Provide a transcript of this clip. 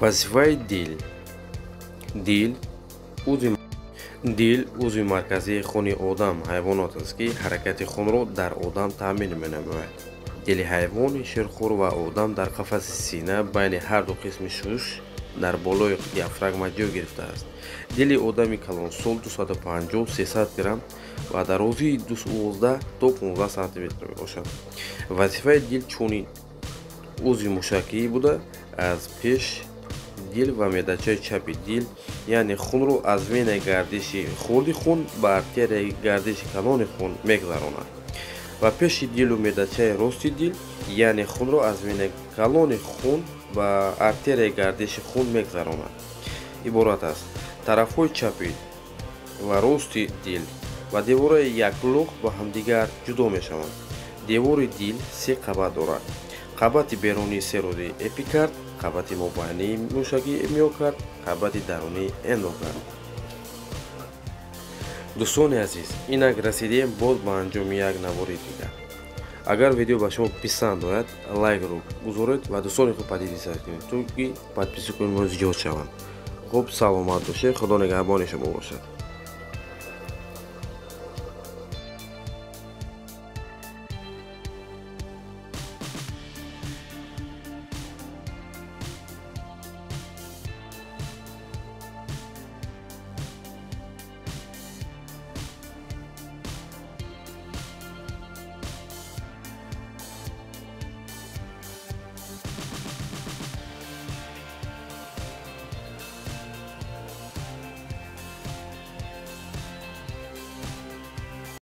Вазифаи дил. Дил узви марказии хуни одам ҳайвонот аст, ки ҳаракати хунро дар одам таъмин менамояд. Дили ҳайвони ширхӯр ва одам дар қафаси сина байни ҳар ду қисми шуш дар болои диафрагма ҷой гирифтааст. Дили одами калонсол 250-300 грамм ва дарозии 12 то 15 сантиметр мебошад. Вазифаи дил чунин узви мушакӣ буда, аз пеш дил ва меъдачаи чапи дил, яъне хунро аз венаи гардиши хурди хун ба артерияи гардиши калони хун мегузаронад ва пеши дилу меъдачаи рости дил, яъне хунро аз венаи калони хун ба артерияи гардиши хун мегузаронад. Иборат аст тарафҳои чапи ва рости дил ва девораи яклухт ба ҳамдигар ҷудо мешаванд. Девори дил се қабат дорад: қабати берунии серодии эпикард, қабати мобайнии мушакии миокард, қабати дарунии эндокард. Дӯстони азиз, инак расидем боз ба анҷоми як навори дигар. Агар видео ба шумо писанд ояд, лайкро гузоред ва дӯстони худ поделиться кунед, то ки подписчикони мо зиёд шаванд. Хуб, саломат бошед, Худо нигаҳбони шумо бошад.